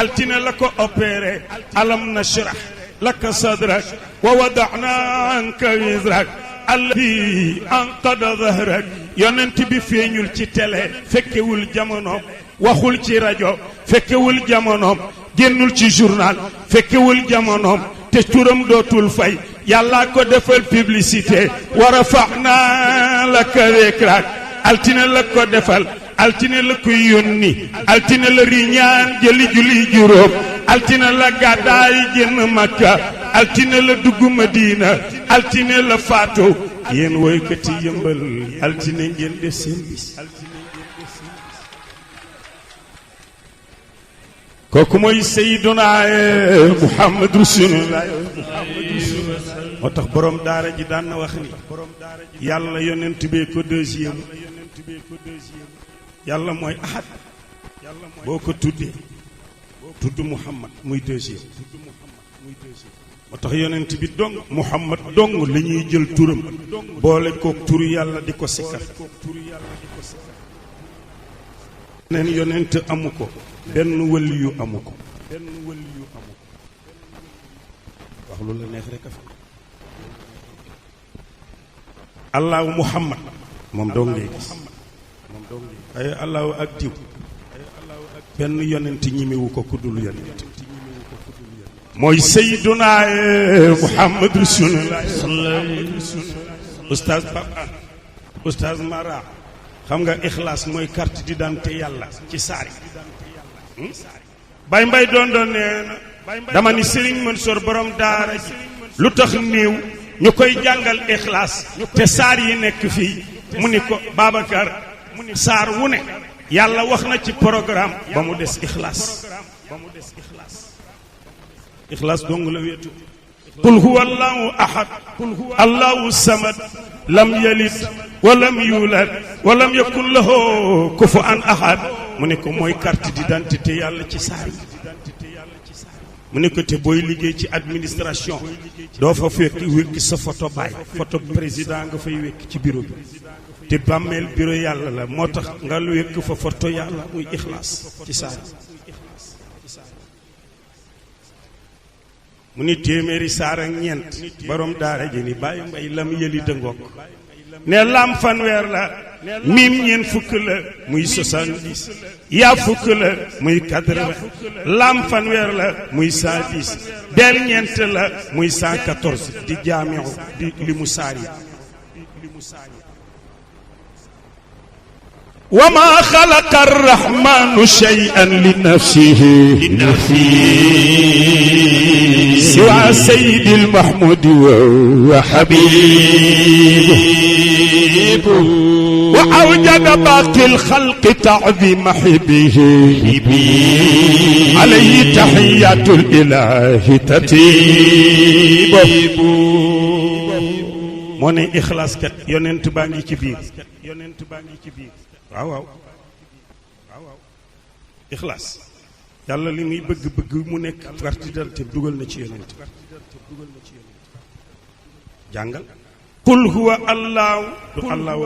altine la ko opéré alam nashrah laka sadrak wa wada'na anka wizrak alladi anqada dhahrak yonent bi feeñul ci télé fekkewul jamonoom waxul ci rajo fekkewul jamonoom génnul ci journal fekkewul jamonoom te turam dootul fay yàlla ko defal publicité wa rafa'na laka dhikrak altine la ko defal altine la ko yónni altine la riñaan jëli julli juróom altine la gàddaay génn Makka altine la dugg Madina altine la faatu yéen woykati yëmbal altine ngeen def seen bis kooku mooy Seydina Muhammad Rasulullah moo tax borom daara ji daan na wax ni yàlla yonent bee ko deuxième yàlla mooy ahad boo ko tuddee tudd Muhammad muy deuxième moo tax yonent bi dong Muhammad dong la ñuy jël turam boole kook turu yàlla di ko sikkar neen yonent amu ko benn waliyu amu ko wax lu la neex rek a fa allahu Muhammad moom dong ngay gis ay allahu ak diw benn yonent ñimiwu ko ku dul yonent mooy Seydina Muhammad Rasulullah oustaz Papa oustaz Mara xam nga ixlaas mooy carte d'identité yàlla ci saari bay mbay doon nee na dama ni Serigne Mansour borom daara ji lu tax néew ñu koy jàngal ixlaas te saar yi nekk fii mu ni ko Babacar saar wu ne yàlla wax na ci programme ba mu des ixlaas ixlaas dong la wéetu qul huwa allahu ahad allahu samad lam yalid walam yulad walam yakun lahu kufuwan ahad mu ne ko mooy carte d'identité yàlla ci saar yi mu ne ko te booy liggéey ci administration doo fa fekk wékki sa photo baay photo président nga fay wékk ci bureau bi te bàmmeel bureau yàlla la moo tax nga wékk fa photo yàlla muy ixlaas ci saar yi mu ni téeméeri saar ak ñeent borom daara ji ni bàyyi mbay lam yëli dëngook ne lam fanweer la miim ñeent fukk la muy 70 yaa fukk la muy 80 lam fanweer la muy 110 del ñeent la muy 114 di jaamiu di li mu saar yi wa ma xalaqa arrahmanu shay'an li nafsihi siwa sayyidil mahmudi wa habibu wa awjada baqil xalqi ta'zima hibbihi alayhi tahiyatul ilahi tatibu moo ne ixlaas kat yonent baa ngi ci biir waaw ixlaas yàlla li muy bëgg mu nekk parti d'identité dugal na ci yonent jàngal qul huwa allahu du allahu